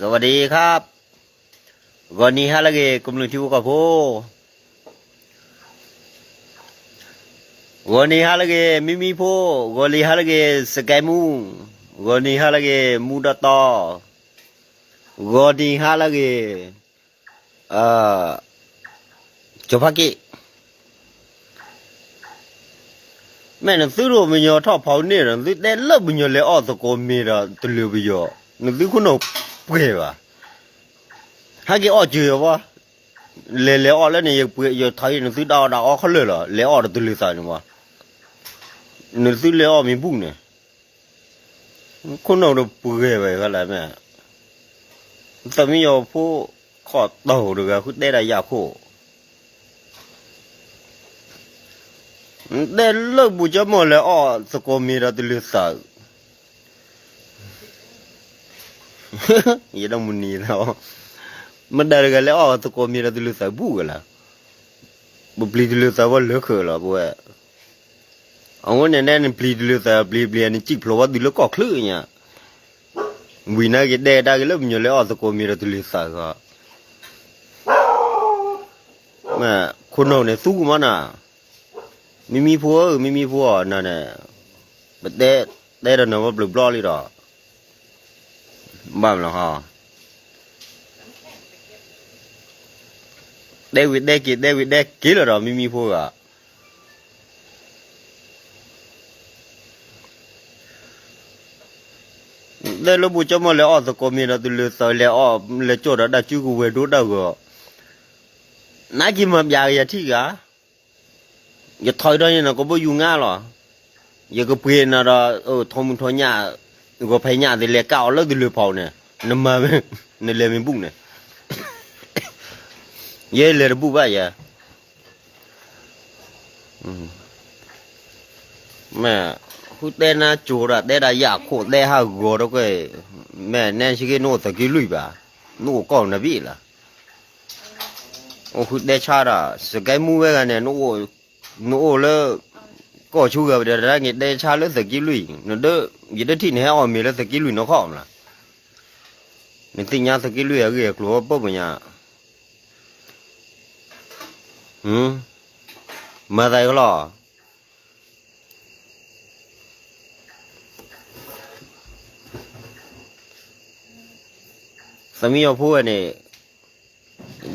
สวัสดีครับ ဂီၤနံၤဟါလၢအဂ့ၤ ကမျၢၢ်ထံဖိကီၢ်ဖိ, ဂီၤနံၤဟါလၢအဂ့ၤ မံမံဖိ, ဂီၤနံၤဟါလၢအဂ့ၤ စကဲမူ, ဂီၤနံၤဟါလၢအဂ့ၤ မူဒီတီ, ဂီၤနံၤဟါလၢအဂ့ၤ ကၠီၤဖါက့ၣ်, မ့ၢ်နသုတအိၣ်ပညီထီၣ်ဖီန့ၣ်ဒီး နသုတဲလၢပညီလဲၤအီၣ်သကိးမ့ၤဒီးတလၢာ်ပယီၤ, နသုခိၣ်နူာ်ပှဲၤဘၣ်, ဟဲက့ၤအီၣ်စၢၤယၤဘၣ်, လဲၤလဲၤအီၣ်လၢန့ၣ် ယပှ့ၤယထီၣ်အံၤ နသုတၢ်အီၣ်တၢ်အီခဲလၢာ်လီၤ, လဲၤအီၣ်ဒီးတလၢာ်သးန့ၣ်ဘၣ်, နသုလဲၤအီၣ်မ့ၤဘူၣ်န့ၣ် ခိၣ်နူာ်ဒီးပှဲၤဝဲဖဲလဲၣ်မ့ၢ်, သးမံယီၤဖိ ခီၣ်တီၢ်တဂၤ ဃုတဲဒၣ်ယၣ်ခိၣ်, တဲလၢပူၤကၠီမီၢ်လဲၤအီၣ်သကိးမ့ၤဒီးတလၢာ်သး, ယဒၣ်မုၢ်နံၤလီၤ, မတၤတဂၤလဲၤအီၣ်သကိးမ့ၤဒီးတလၢာ်သးဘူၣ်ကလၢ်, ပပျံၤတလၢာ်သးဝဲလၢခၢၣ်လီၤ ပဝဲ အဝဲန့ၣ်န့ၣ် နပျံၤတလၢာ်သး ပျံၤပျံၤ နစံၣ်ဖျိးဝဲတုၤလၢကီၢ်ချၢညါ, ဝံၤနာ်က့ၤတဲတၢ်က့ၤလၢပညီလဲၤအီၣ်သကိးမ့ၤဒီးတလၢာ်သးဃီ, ခိၣ်နူာ်န့ၣ်သူကမီနၤ, မံမံဖိဧၢ မံမံဖိဧၢ နၤန့ၣ်, ပတဲ တဲဒီးနၤဝဲဘျုးဘျီလံဒီး, ဘၣ်မနုၤဃီ တဲဝံၤတဲက့ၤ တဲဝံၤတဲက့ၤလီၤဒီး မံမံဖိဂၤ တဲလၢပူၤကၠီမီၢ်လဲၤအီၣ်သကိးမ့ၤဒီးတလၢာ်သး လဲၤအီၣ် လဲၤကၠီၣ်ဒီးတၢ်စုကဝဲၤဒိတၢ်ဂီၤ, နာ်က့ၤမၤပျးက့ၤယၤထံၣ်ဂၤ, ယထီၣ်အံၤဒီးန့ၣ် နကဘီယူၤငါလီၤ, ယကပှ့ၤနၤဒီး ထီမုၢ်ထီညၣ် ဂီၤဖဲညၣ်သ့ၣ်လဲၤကၣ်အီၤလၢတလၢာ်ဖီန့ၣ်, နမၤ နလဲၤမ့ၢ်ဘူၣ်န့ၣ်, ယဲလဲၤတဘူၣ်ဘၣ်ယဲ မ့ၢ် ဃုတဲနၤကၠိၤဒီး တဲဒၣ်ယၣ်ခိၣ်တဲဟးဂီၤဒီးကွဲၢ်, မ့ၢ်နဲဆံဂ့ၤ နအိၣ်သးကံလွံၢ်ဘၣ်, နအိၣ်ကီၢ်နဘ့ၣ်လၢ အိၣ်ဃုတဲဆါဒီး စကဲမူဝဲဂၤန့ၣ် နအိၣ်လၢ ကီၢ်ဆူဂၤပဒီး တၢ်က့ၤတဲဆါလၢသးကံလွံၢ်, ယတထံၣ်န့ၣ်ဟဲအီၣ်မ့ၤလၢသးကံလွံၢ်နီၢ်ခီမးလၢ, နသ့ၣ်ညါသးကံလွံၢ်အဂ့ၢ်အကျိၤဝဲပၢၢ်ပညါ, မၤသးအံၤလီၤ သးမံယီၤဖိဝဲန့ၣ်,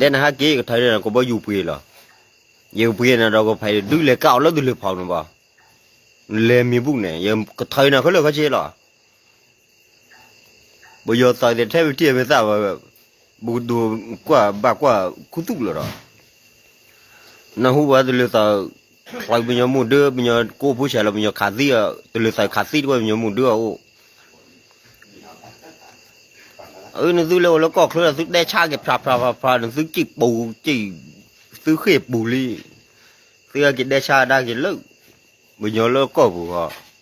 တဲနဟဲက့ၤကထါန့ၣ် ကဘီယူၤပှ့ၤလီၤ, ယကပှ့ၤနၤဒီးကဖဲဒုးလဲၤကၣ်အီၤလၢတလၢာ်ဖီန့ၣ်ဘၣ်, လဲၤမ့ၢ်ဘူၣ်န့ၣ် ယကထါနၤခဲလၢာ်ခဲဆ့လီၤ. ပယီၤသးသ့ၣ်ထဲပထံၣ်မ့ၢ်သၣ်ဝဲ, ပကဒိးကွၢ်ဘၣ်ကွၢ်ခူသူၣ်လီၤဒီး, နၢ်ဟူပှၤတလၢာ်သး, ပှၤပညီမူဒၢ ပညီကိးဖိဆဲးလီၤ ပညီခးသံအီၤ တလၢာ်သးခးသံတကွဲၢ် ပညီမူဒၢအအိၣ်, အနသုလဲၤအိၣ်လၢကီၢ်ချၢ သုတဲဆါက့ၤဖျါဖျါဖျါဖျါ နသုကံၣ်ပူၤကံၣ်, သုဃ့ၢ်ပူၤလံ, သုက့ၤတဲဆါဒၣ်က့ၤလၢ, ပညီလၢကီၢ်ပူၤဃီ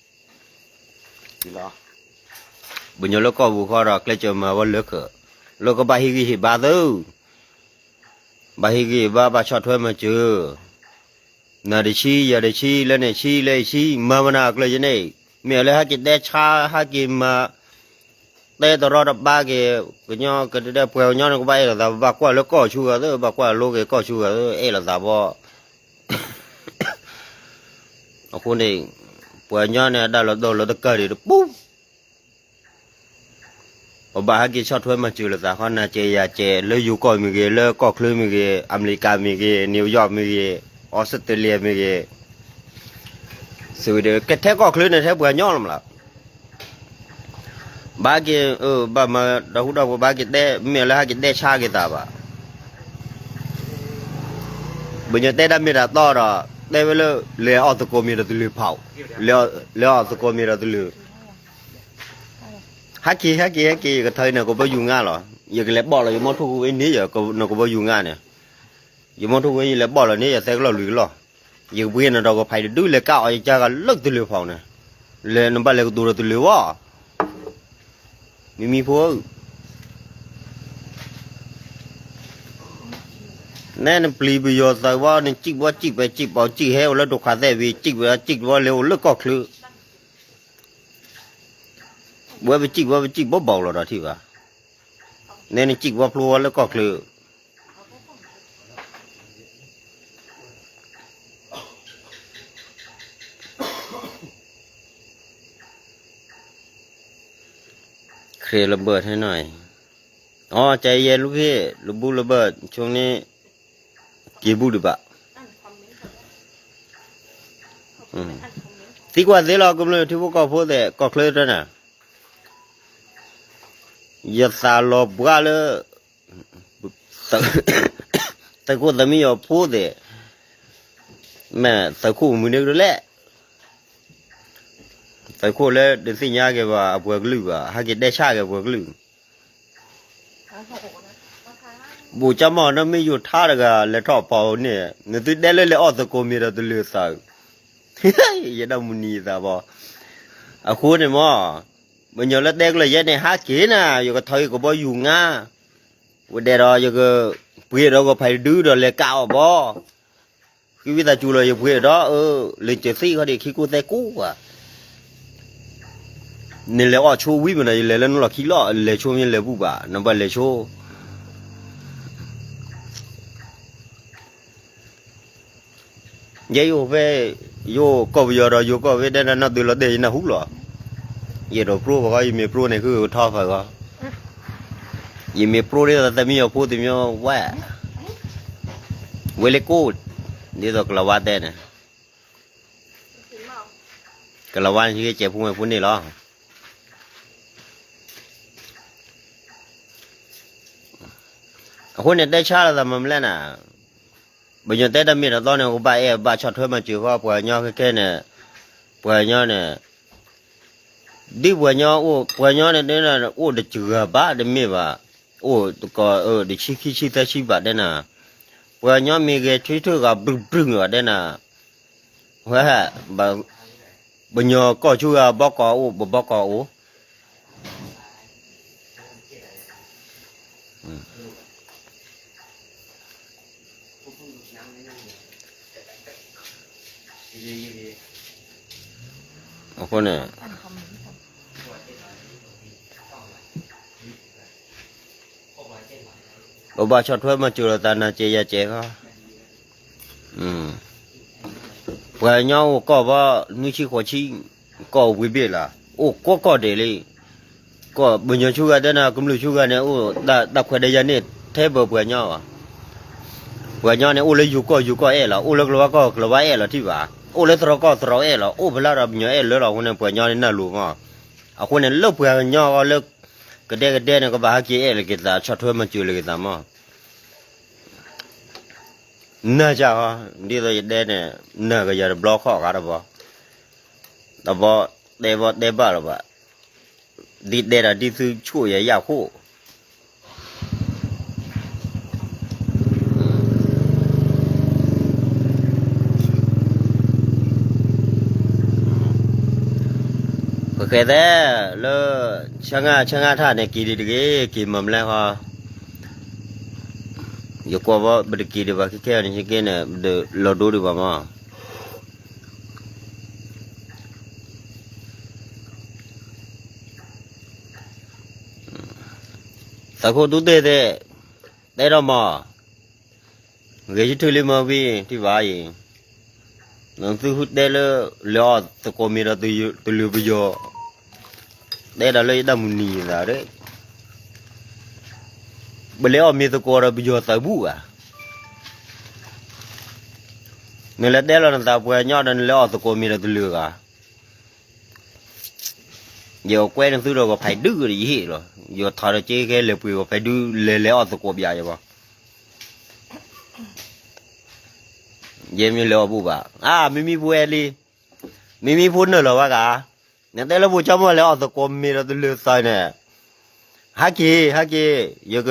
ပညီလၢကီၢ်ပူၤဃီဒီး ကျဲးစၢးမၤဝဲလၢခၢၣ်, လၢကဘၣ်ဟ့ၣ်ဂံၢ်ဟ့ၣ်ဘါသု, ဘၣ်ဟ့ၣ်ဂံၢ်ဟ့ၣ်ဘါ ဘၣ်ဆီၣ်ထွဲမၤစၢၤ, နၤတဆံ ယၤတဆံ လၢန့ၣ်ဆံ လၢအံၤဆံ မၤမနုၤအကျၢၤယန့ၣ်, မ့ၢ်လၢဟဲက့ၤတဲဆါ ဟဲက့ၤမၤ တဲတရီတပါက့ၤ, ကညီကတဲပှၤကညီန့ၣ် ကဘၣ်အဲၣ်လိာ်သး ဘၣ်ကွၢ်လၢကီၢ်ဆူဂၤသၢ ဘၣ်ကွၢ်လိက့ၤကီၢ်ဆူဂၤသၢ အဲၣ်လိာ်သးဘီ အဃိန့ၣ်, ပှၤကညီန့ၣ် အတၢ်လီၤတိၢ်လီၤတကၢ်ဒံးတပူၤ, ပဘၣ်ဟဲက့ၤဆီၣ်ထွဲမၤစၢၤလိာ်သးဃီ နၤစဲးယၤစဲး လၢယိၤကီၢ်မ့ၢ်ဂ့ၤ လၢကီၢ်ချၢမ့ၢ်ဂ့ၤ အမဲရကၤမ့ၢ်ဂ့ၤ နယူးယီၣ်မ့ၢ်ဂ့ၤ အီစထြ့လယါမ့ၢ်ဂ့ၤ, စံးဝဲဒီးကထဲကီၢ်ချၢန့ၣ် ထဲပှၤကညီလီၤမးလီၤ ဘၣ်က့ၤ, ဘၣ်မၤဒီဟူဒီဖိ ဘၣ်က့ၤတဲ မ့ၢ်လၢဟဲက့ၤတဲဆါက့ၤသးဘၣ်. ပညီတဲတၢ်မ့ၢ်တၢ်တီဒီး တဲဝဲလၢ လဲၤအီၣ်သကိးမ့ၤဒီးတလၢာ်ဖီ, လဲၤအီၣ်သကိးမ့ၤဒီးတလၢာ်, ဟဲက့ၤ ဟဲက့ၤ ဟဲက့ၤ ယကထါအံၤန့ၣ် ကဘီယူၤငါလီၤ. ယကလဲၤဘီၣ်လီၤ ယမီထိၣ်ဖိဝဲန့ၣ် နကဘီယူၤငါန့ၣ်, ယမီထိၣ်ဖိယလဲၤဘီၣ်လီၤန့ၣ် ယသဲကလီၢ်လွံၢ်ကလီၢ်, ယကပှ့ၤနၤဒီးကဖးဒုးလဲၤကၣ်အီၤ ယကါဂၤလၢတလၢာ်ဖီန့ၣ်, လဲၤနဘၣ်လဲၤကတိၤဒီးတလၢာ်ဝဲ မံမံဖိဧၢ, နဲနပျံၤပယီၤသးဝဲ နစံၣ်ဘီစံၣ်ပဲစံၣ်ပီစံၣ်ဟဲအိၣ်လၢဒိၣ်ခးသဲၣ်ဝံၤ စံၣ်ဝဲစံၣ်ဝဲလဲၤအိၣ်လၢကီၢ်ချၢ, ဝဲပစံၣ်ဝဲပစံၣ်ဘီဘၣ်လီၤဒီးထံၣ်ဘၣ်, နဲနစံၣ်ကဘီဖျိဝဲလၢကီၢ်ချၢ ခရံာ်လၢဘၢၣ်ထဲနီၤအံၤ, အီ ကယဲၢ်လူၤဖ့ၣ် လၢဘူလၢဘၢၣ်ဆိန့ၣ် က့ၤဘူဒံးဘၣ်. သံကွၢ်သ့လီၤ ကမျၢၢ်ထံဖိကီၢ်ဖိသ့ၣ် ကီၢ်ချၢတၢ်နၤ, ယသးလီၤဘှါလၢ သုးခိၣ်သးမံယီၤဖိသ့ၣ်, မ့ၢ်သုးခိၣ်မုၢ်န့ၣ်ကလဲၣ်, သုးခိၣ်လၢတသ့ၣ်ညါက့ၤဘၣ်အပှၤကလုာ်ဘၣ် ဟဲက့ၤတဲဆါက့ၤအပှၤကလုာ် ဘူးကၠီမီၢ် နမ့ၢ်ယိၤထါတဂၤ လဲၤထီၣ်ဖီန့ၣ် နသုတဲလၢလဲၤအီၣ်သကိးမ့ၤဒီးတလၢာ်သး, ယဒၣ်မုၢ်နံၤယသးဘီ, အဃိန့ၣ်မီၢ်, ပညီလၢတဲကလၢာ်ယဲန့ၣ် ဟးက့ၤနၤ ယကထီၣ်က့ၤကဘီယူၤငါ, ဝဲဒဲးဒီးယကပှ့ၤဒီးကဖးဒုဒီးလဲၤကးအီၣ်ဘီ ဃံဝံသးစူၤလီၤ ယပှ့ၤဒီး အၢ လၢစၢၤသံခီဒံး ခံကိၢ်သဲကိၢ်ဧါ, နလဲၤအီၣ်ဆိဝံၤမ့ၢ်နီၤ ယလဲၤလၢနလီၢ်ခံလီၤ လဲၤဆိမ့ၢ်လဲၤဘူၣ်ဘၣ် နဘၣ်လဲၤဆိ ယဲယအိၣ်ဖဲ ယအိၣ်ကီၢ်ပယီၤဒီးယိၤကီၢ်ဖဲဒဲနၤ နၢ်တုၤလီၤတဲာ်ယနၢ်ဟူလီၤ, ယအဲၣ်ဒိးပြိပှၤဂီၢ် ယမ့ၢ်ပြိန့ၣ် ဃုကထီဖးဂီၢ်, ယမ့ၢ်ပြိဒ်သိးသးမံယီၤဖိတမံၤဝဲ, ဝဲလၢကိၣ်, ဒ်သိးကလၤဝါတဲန့ၣ်, ကလၤဝါန့ၣ်ကဲကဲဖိဝဲဖိန့ၣ်လီၤ. အဃိန့ၣ် တဲဆါလိာ်သးမၤမလဲၣ်နၤ, ပညီတဲတၢ်မ့ၢ်တၢ်တီန့ၣ် ကဘၣ်အဲၣ်ဘၣ်ဆီၣ်ထွဲမၤစၢၤဃီ ပှၤကညီခဲခဲန့ၣ်, ပှၤကညီန့ၣ်, ဒ်ပှၤကညီအိၣ် ပှၤကညီန့ၣ် အိၣ်တစှၤဘၣ်တမ့ၢ်ဘၣ်, အိၣ်တကီၢ် တဆံခံဆံသၢဆံဘၣ်တဲနၤ, ပှၤကညီမ့ၢ်ဂဲၤဆၢထၢၣ်ဂၤဘျုးဘျုးမ့ၢ်ဘၣ်တဲနၤ, ဝဲ ပညီကီၢ်ဆူဂၤဘီကီၢ်အိၣ် ပဘီကီၢ်အိၣ် အဃိန့ၣ် ပဘၣ်ဆီၣ်ထွဲမၤစၢၤလိာ်သးနၤစဲးယၤစဲးဃီ, ပှၤကညီအိၣ်ကီၢ်ဘီ နွံဆံဃိးဆံ, ကီၢ်အိၣ်ဝံၤဘ့ၣ်လီၤ, အိၣ်ကိးကီၢ်ဒဲးလံ, ကီၢ်ပညီဆူဂၤတဲနၤ ကမျၢၢ်ဆူဂၤန့ၣ် အိၣ်တၢ်ခွဲးတၢ်ယာ်န့ၣ် ထဲဘၣ်ပှၤကညီဘၣ်, ပှၤကညီန့ၣ် အိၣ်လၢယိၤကီၢ်ယိၤကီၢ်အဲၣ်လီၤ, အိၣ်လၢကလၤဝါကီၢ်ကလၤဝါအဲၣ်လီၤထံၣ်ဘၣ်, အိၣ်လၢသရိာ်ကီၢ်သရိာ်အဲၣ်လီၤ, အိၣ်ဖဲလၢဒီးပညီအဲၣ်လၢလီၤအဃိန့ၣ် ပှၤကညီန့ၣ်နၢ်လိၤမး, အဃိန့ၣ် လၢပှၤကညီအဂီၢ်လၢ ကဒဲကဒဲန့ၣ် ကဘၣ်ဟဲက့ၤအဲၣ်လီၤက့ၤသး ဆီၣ်ထွဲမၤစၢၤလီၤက့ၤသးမး နၢ်စၢ်ဃီ, ဒ်သိးယတဲန့ၣ် နၢ်ကယၤတဘျီခီၣ်ဂၤတဘီ, တဘီ တဲဘီတဲဘၣ်လၢၤဘၣ်, ဒ်တဲဒီးဒ်သုဆိၣ်ယၤယၢ်ခိၣ်, ပဃဲသဲလၢ ဆၢငါဆၢငါထၣ်န့ၣ် က့ၤဒံးတဂ့ၤ က့ၤမၤမလဲၣ်ဃီ, ယကွၢ်ဘၣ် ပတက့ၤဒံးဘၣ် ခဲခဲအံၤန့ၣ် ဟံးက့ၤန့ၣ် ပတလီၤဒိဒံးဘၣ်မး သုးခိၣ်တူၢ်တ့ၢ်သ့ၣ်, တဲထီၣ်မး, ဂဲၤဆၢထၢၣ်လံမးဝံၤ ထံၣ်ဘၣ်အံၤ, နသုဟူတဲလၢ လဲၤအီၣ်သကိးမ့ၤဒီးတလုာ်ပယီၤ, တဲဒၣ်လၢယတၢ်မုၢ်နံၤသးဒီး, ပလဲၤအီၣ်မ့ၤသကိးဒီးပယီၤသုးဘူးဧါ, နလဲၤတဲလီၤနသးပှၤကညီဒီး နလဲၤအီၣ်သကိးမ့ၤဒီးတလုာ်ဂၤ ယကွဲနသုဒီးကဖံးဒုဒီးယဟ့ၣ်လီၤ, ယထီၣ်ဒီးက့ၤကဲလဲၤပှ့ၤကဖံးဒု လဲၤလဲၤအီၣ်သကိးပျးယဘၣ်, ယမ့ၢ်လဲၤအီၣ်ဘူးဘၣ်, အါ မံမံဖိအဲၣ်လံ, မံမံဖိနၢ်လီၤဘၣ်ဂၤ, နတဲလၢပှၤကၠီမီၢ်လဲၤအီၣ်သကိးမ့ၤဒီးတလုာ်သးန့ၣ်, ဟဲက့ၤ ဟဲက့ၤ, ယက,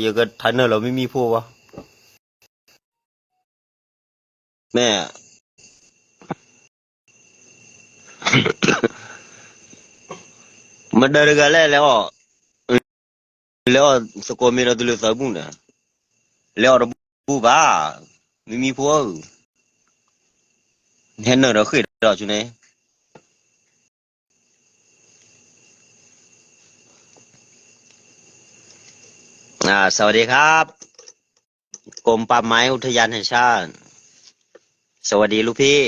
ယကထါနၢ်လီၤမံမံဖိဘၣ် မ့ၢ် မတၤတဂၤလဲၣ် လဲၤအီၣ်, လဲၤအီၣ်သကိးမ့ၤဒီးတလုာ်သးဘူးန့ၣ်, လဲၤအီၣ်တဘူးဘၣ်, မံမံဖိဧၢ, ဟဲနၢ်ဒီးဃ့ၢ်ဒီးဆူန့ၣ် อ่า สวัสดีครับ กรมป่าไม้อุทยานแห่งชาติ สวัสดีลูกพี่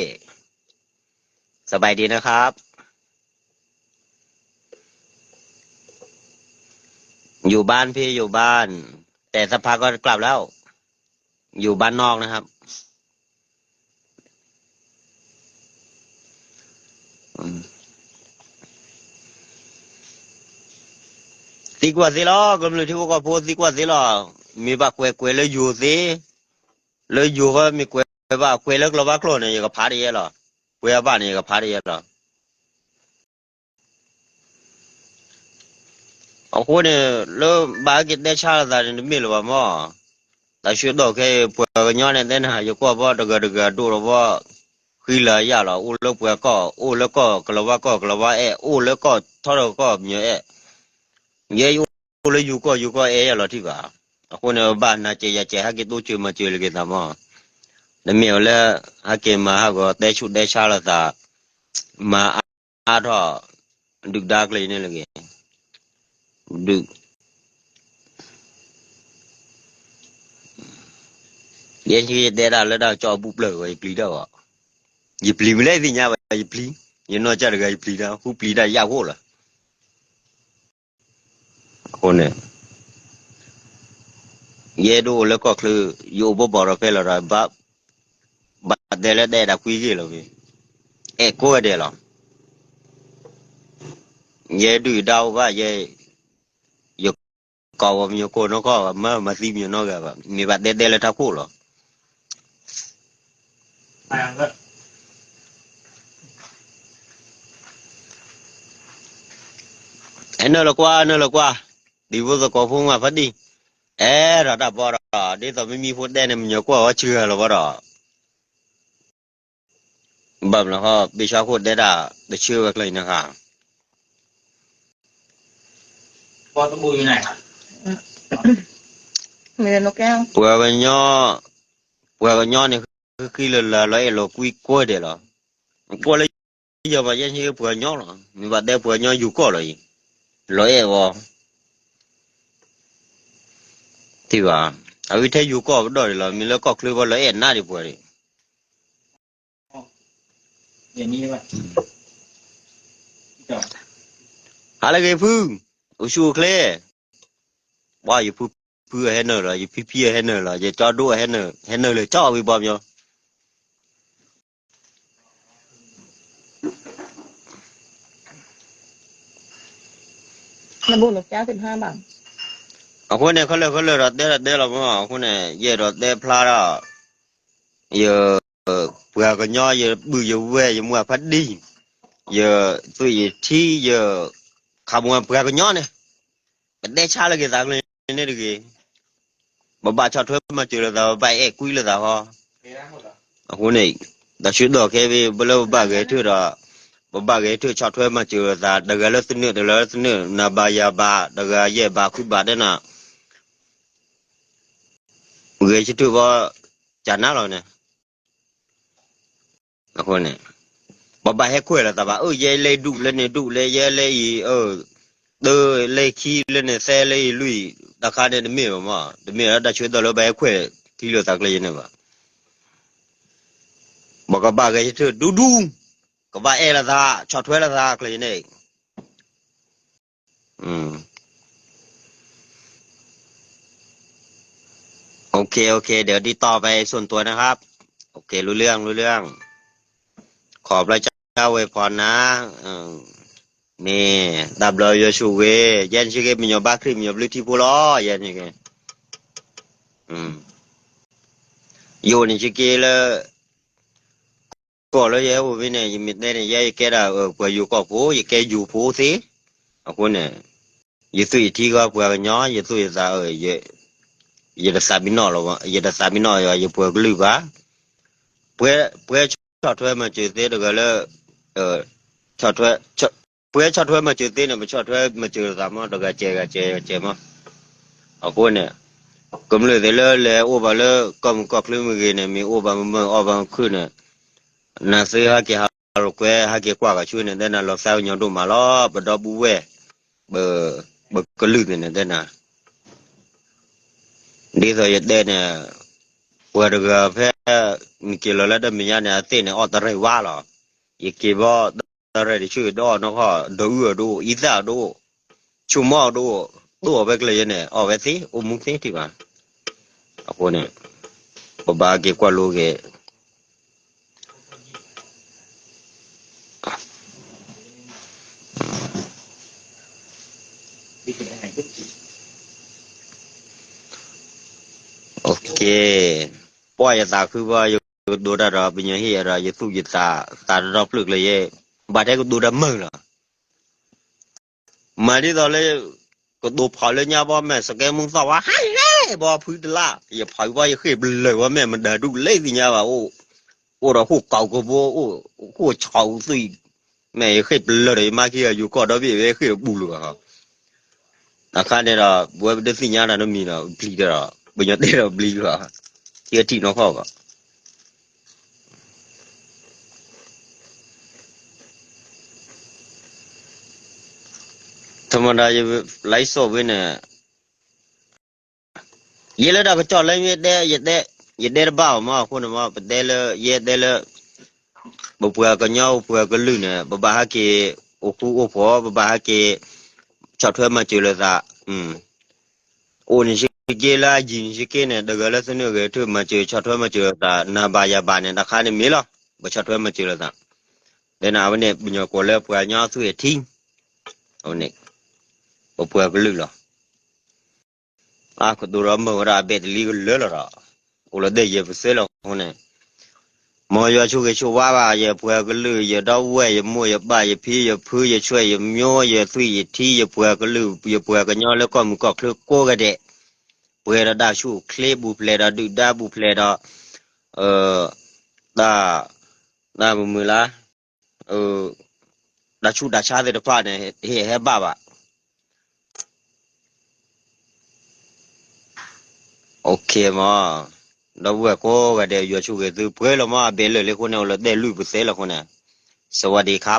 สบายดีนะครับ อยู่บ้านพี่อยู่บ้าน แต่สักพักก็กลับแล้ว อยู่บ้านนอกนะครับ သံကွၢ်သ့လီၤ ကမျၢၢ်ထံဖိကီၢ်ဖိသံကွၢ်သ့လီၤ မ့ၢ်ဘၣ်ကွဲးကွဲးလၢယိၤသ့ လၢယိၤဃီမ့ၢ်ကွဲးဘၣ်ကွဲးလၢကလီၤဘါကျိာ်န့ၣ် ယကဖးတယဲလီၤ ကွဲးအဘၣ်န့ၣ် ယကဖးတယဲလီၤ အဃိန့ၣ် လၢဘၣ်ဟဲက့ၤတဲဆါလိာ်သးန့ၣ် တမ့ၢ်လၢၤဘၣ်မီၢ်, တၢ်ဆၢကတီၢ်ခဲအံၤ ပှၤကညီန့ၣ်တဲနၤ ယကီၢ်ဘီတဂၤတဂၤဒိၣ်လီၤဘီ ဃံလၤယၢ်လီၤ အိၣ်လၢပှၤကီၢ် အိၣ်လၢကီၢ်ကလီၤဝါကီၢ် ကလီၤဝါအဲၣ် အိၣ်လၢကီၢ်ထီထီၣ်ကီၢ်ပညီအဲၣ်, ယဲယအိၣ်လၢယိၤကီၢ် ယိၤကီၢ်အဲၣ်ယဲလီၤထံၣ်ဘၣ်, အဃိန့ၣ် ဘၣ်နၤစဲးယၤစဲး ဟဲက့ၤတိစၢၤမၤစၢၤလၢက့ၤသးမီၢ်, တမ့ၢ်အီၤလၢ ဟဲက့ၤမၤဟးဂီၤတဲဆူၣ်တဲဆါလိာ်သး မၤ အါထီၣ် ဒုၣ်ဒါကျဲန့ၣ်လၢက့ၤ, ဒုၣ်, ယဲယတဲတၢ်လၢတၢ်ကစီၣ်အဘူၣ်ပျၢၢ်ဂီၤ ယပျံၤတၢ်ဂီၤ, ယပျံၤမ့ၢ်လၢယသ့ၣ်ညါဘၣ် ယပျံၤ, ယနီၢ်ကစၢ်တဂၤယပျံၤတၢ် ဃုပျံၤတၢ်ယၢ်ဃိၣ်လီၤ အဃိန့ၣ် ယဲဒၣ်အိၣ်လၢကီၢ်ချၢ ယအိၣ်ဘီဘီၣ်ဒီးဖဲလီၤဒီး ဘၣ်တဲလၢတအဲၣ်ဒၣ်ကွံဂ့ၢ်လီၤ, အဲၣ်ကိးဂၤဒဲးလီၤ, ယဲဒုၣ်ဒါအိၣ်ဘၣ်ယဲ, ယကိးဝဲမညိကိးနီၢ်ကီၢ် မၤမၤသံမညိနီၢ်ဂၤဘၣ် မ့ၢ်ဘၣ်တဲတဲလၢထးခိၣ်လီၤ ဟဲနုာ်လီၤကွၢ် နုာ်လီၤကွၢ်, ဒံဖိသကိးဖိမၤဖးဒံၣ်, အဲၣ်ဒိးတၢ်ဘီဒီး ဒ်သိးမ့မံဖိတဲန့ၣ် မညိကွၢ်ဝဲဆှၢလီၤဘီဒီး, ဘၣ်မနုၤဃီ ပ့ၤဆါခိၣ်တဲဒၣ် တဆှၢဝဲကျဲအံၤန့ၣ်ဃီ, ပှၤကညီ, ပှၤကညီန့ၣ်ဃံဃံလၤလၤလီၤအဲၣ်လီၤကွံကိးဂၤဒဲးလီၤ, ကွၢ်လၢ ယဘၣ်ယဲၢ်ဆံပှၤကညီလီၤ မ့ၢ်ဘၣ်တဲပှၤကညီယူၤကီၢ်လီၤအံၤ, လီၤအဲၣ်ဝဲ, ထံၣ်ဘၣ်, အဝဲထဲယူၤကီၢ်ပဒီၣ်ဒံးလီၤ မ့ၢ်လၢကီၢ်ချၢဘၣ်လီၤအဲၣ်နးဒံးပှၤဒံး, ဟါလၢဂ့ၤဖု, အိၣ်ဆူၣ်အိၣ်ချ့, ဝါ ယဖုဖုအဟဲနုာ်လီၤ ယဖံဖံအဟဲနုာ်လီၤ ယကၠီဒိၣ်အဟဲနုာ် ဟဲနုာ်လၢကၠီဝံၤဘီပညီ အဃိန့ၣ် ခဲလၢာ်ခဲလၢာ်ဒီးတဲဒီးတဲလီၤမး အဃိန့ၣ် ယအဲၣ်ဒိးတဲဖျါဒီး ယ ပှၤကညီ ယပုၢ်ယဝဲၢ် ယမုၢ်ဖးဒံၣ် ယသွံၣ်ယထံ ယခးမွဲပှၤကညီန့ၣ် ပတဲဆါလၢက့ၤသးကျဲန့ၣ်တဂ့ၤ ပဘၣ်ဆီၣ်ထွဲမၤစၢၤလိာ်သး ပဘၣ်အဲၣ်ကွံလိာ်သးဃီ, အဃိန့ၣ် တၢ်ဆၢကတီၢ်ခဲအံၤ ပလၢပဘၣ်ဂဲၤထၢၣ်ဒီး ပဘၣ်ဂဲၤထၢၣ်ဆီၣ်ထွဲမၤစၢၤလိာ်သး တဂၤလၢသနၢၣ် တဂၤလၢသနၢၣ် နၤဘၣ်ယၤဘၣ် တဂၤယဲၢ်ဘၣ်ဃုဘၣ်တဲနၤ ဂဲၤဆၢထၢၣ်ဘီ ကနၤလီၤန့ၣ် အဃိန့ၣ် ပဘၣ်ဟဲခွဲးလိာ်သးဘၣ် အၢ ယဲလဲၤဒူၣ်လၢန့ၣ်ဒူၣ်လၢ ယဲလဲၤအံၤ အၢ တၢ်လဲၤခံလၢန့ၣ်သဲလၢအံၤလွံၢ် တၢ်ခါန့ၣ်တမ့ၢ်ဘၣ်မး တမ့ၢ်လၢတၢ်ဆၢကတီၢ်လၢပဟဲခွဲးထံလိာ်သးကျဲယဲန့ၣ်ဘၣ် ပကဘၣ်ဂဲၤဆၢထၢၣ်ဒူဒူ ကဘၣ်အဲၣ်လိာ်သး ဆီၣ်ထွဲလိာ်သးကျဲယဲန့ၣ် โอเค โอเค เดี๋ยวติดต่อไปส่วนตัวนะครับ โอเค รู้เรื่อง รู้เรื่อง ขอบพระเจ้าอวยพรนะ เออ မ့ၢ် တၢ်ဘျီယွၤဆိၣ်ဂ့ၤ ယဲန့ၣ်ဆ့က့ မညီဘၣ်ခရံာ် မညီဘျုးထံဖိလီၤ ယဲန့ၣ်က့ ယအိၣ်န့ၣ်ဆ့က့လၢ ကီၢ်လၢယဟဲအိၣ်ဖဲန့ၣ် ယမ့ၢ်တဲန့ၣ် ယဲယကဲဒၣ်ပှၤယိၤကီၢ်ဖိ ယကဲယိၤဖိသ့ အဃိန့ၣ် ယသွံၣ်ယထံဂီၢ်ပှၤကညီ ယသူၣ်ယသး ယတသးမံနီၣ်လီၤ ယတသးမံနီၣ်ယပှၤကလုာ်ဘၣ် ပှဲဆီၣ်ထွဲမၤစၢၤသ့တဂၤလၢ ဆီၣ်ထွဲ ပှဲဆီၣ်ထွဲမၤစၢၤသ့န့ၣ် ပဆီၣ်ထွဲမၤစၢၤသးမး တဂၤစဲးဂၤစဲးဂၤစဲးမး အဃိန့ၣ် ကမျၢၢ်သ့ၣ်လၢလဲၤအိၣ်ဘၣ်လၢကီၢ်မုၢ်ကီၢ်ချၢမ့ၢ်ဂ့ၤန့ၣ် မ့ၢ်အိၣ်ဘၣ်မုၢ်မုၢ်အီၣ်ဘၣ်ခုၣ်န့ၣ် နသုဟဲက့ၤဟးလိာ်ကွဲ ဟဲက့ၤကွၢ်ကဆူန့ၣ် တဲနၤလီၤသးကညီၤဒိၣ်မးလီၤ ပဒီပုၢ်ဝဲၢ် ပကလုာ်သ့ၣ်န့ၣ် တဲနၤ ဒ်သိးယတဲန့ၣ်, ပှၤတဂၤဖဲ နက့ၤလီၤလၢတၢ်မဲာ်ညါန့ၣ် အသ့ၣ်န့ၣ် အီၣ်တရဲၣ်ဝါလီၤ. ယက့ၤဘီ တရဲၣ်တဆၢ ယဒိၣ်အီၣ်နီၢ်ခီၣ် ဒီးအုၣ်အီၤဒိၣ် အံသၣ်အီၤဒိၣ် ဆိကမိၣ်အီၤဒိၣ် ဒိၣ်အီၤဖဲကျဲယဲန့ၣ် အီၣ်ဝဲသ့ အိၣ်မူသ့ထံၣ်ဘၣ်. အဃိန့ၣ် ပဘၣ်က့ၤကွၢ်လိက့ၤ ပှၢ်ယသးခုဘၣ် ယကဒိတၢ်ဒီး ပညီဟ့ၣ်ယၤဒီး ယသူၣ်ယသး သးတရီဖျၢၣ်ကျဲယဲ ဘၣ်ထဲကဒိတၢ်မုာ်လီၤ. မၤဒ်သိးလၢ ကဒိဖးလၢညါဘီမဲာ် စကဲမူသီၣ်ဝါ ဟါလဲၣ် ဘီဖုတလၢ် ယဖးဘီယဃ့ၢ်ပလၢၢ်ဝဲမဲာ် မတၤဒူၣ်လဲၣ်သ့ၣ်ညါဘၣ် အိၣ် အိၣ်ဒီးဃိၣ်ကီၤကဘိ အိၣ်ဃိၣ်ဆီၣ်အူသွံၣ် မ့ၢ်ယဃ့ၢ်ပလၢၢ်ဒီး ယမါခံဂၤယူၤကီၢ်ဒီဘ့ၣ်ဝဲဃ့ၢ်ပူၤလၢၤဘၣ်. အခါန့ၣ်ဒီး ပဝဲပတသ့ၣ်ညါတၢ်နီတမံၤဒီး ပျံၤဒီး ပညီတဲဒီးပျံၤလီၤ. ယထံၣ်နီၢ်ခီၣ်ဘၣ် ထမတၤယ live show ဝဲန့ၣ် ယဲလၢတၢ်ကစီၣ်လၢယတဲ ယတဲ ယတဲတဘၣ်အီၤမး အဃိန့ၣ်မး ပတဲလၢ ယဲတဲလၢ ပပှၤကညီပပှၤကလုာ်န့ၣ် ပဘၣ်ဟဲက့ၤ အိၣ်ဃူအိၣ်ဖိး ပဘၣ်ဟဲက့ၤ ဆီၣ်ထွဲမၤစၢၤလိာ်သး အိၣ်န့ၣ်စ့ၢ်ကီးလၢအယံၤန့ၣ်စ့ၢ်ကီးန့ၣ် တဂၤလၢသနၢၣ်ဂဲၤထၢၣ်မၤစၢၤ ဆီၣ်ထွဲမၤစၢၤလိာ်သး နၤဘၣ်ယၤဘၣ်န့ၣ် တၢ်ခါန့ၣ်မ့ၢ်လီၤ ပဆီၣ်ထွဲမၤစၢၤလိာ်သး ဒီးန့ၣ် အဝဲန့ၣ် ပညီကိးလၢပှၤကညီသွံၣ်အထံ အဝဲန့ၣ် ပပှၤကလုာ်လီၤ. အကတိၤဒီးမုာ်ဝဲဒၣ်အဘဲတလံကလၢလီၤဒီး အိၣ်လီၤတဲာ်ယဲၢ်ပသၢလီၤအဃိန့ၣ် မ်ယွၤဆိၣ်ဂ့ၤဆိၣ်ဝါဘၣ် ယပှၤကလုာ် ယဒီပုၢ်ဝဲၢ် ယမိၢ်ယပၢ် ယဖံယဖု ယဆွဲယမိၢ် ယသွံၣ်ယထံ ယပှၤကလုာ် ယပှၤကညီလၢကီၢ်မုၢ်ကီၢ်ချၢကိးဂၤဒဲး ပှဲၤဒီးတၢ်ဆူၣ်ချ့ပူၤဖျဲးဒီး ဒုၣ်ဒါပူၤဖျဲးဒီး တၢ် တၢ်မုာ်မုာ်လၢ တၢ်ဆူးတၢ်ဆါသ့ၣ်တဖၣ်န့ၣ် ဟ့ၣ်ဟဲဘၣ်ဘၣ် မး ဒီပုၢ်ဝဲၢ်ကိးဂၤဒဲး ယွၤဆိၣ်ဂ့ၤသုပှဲၤလီၤမး အဘဲလၢာ်လံအဃိန့ၣ် အိၣ်လီၤတဲာ်လုၢ်ပသဲလီၤအဃိန့ၣ် စဝၤဒံခါ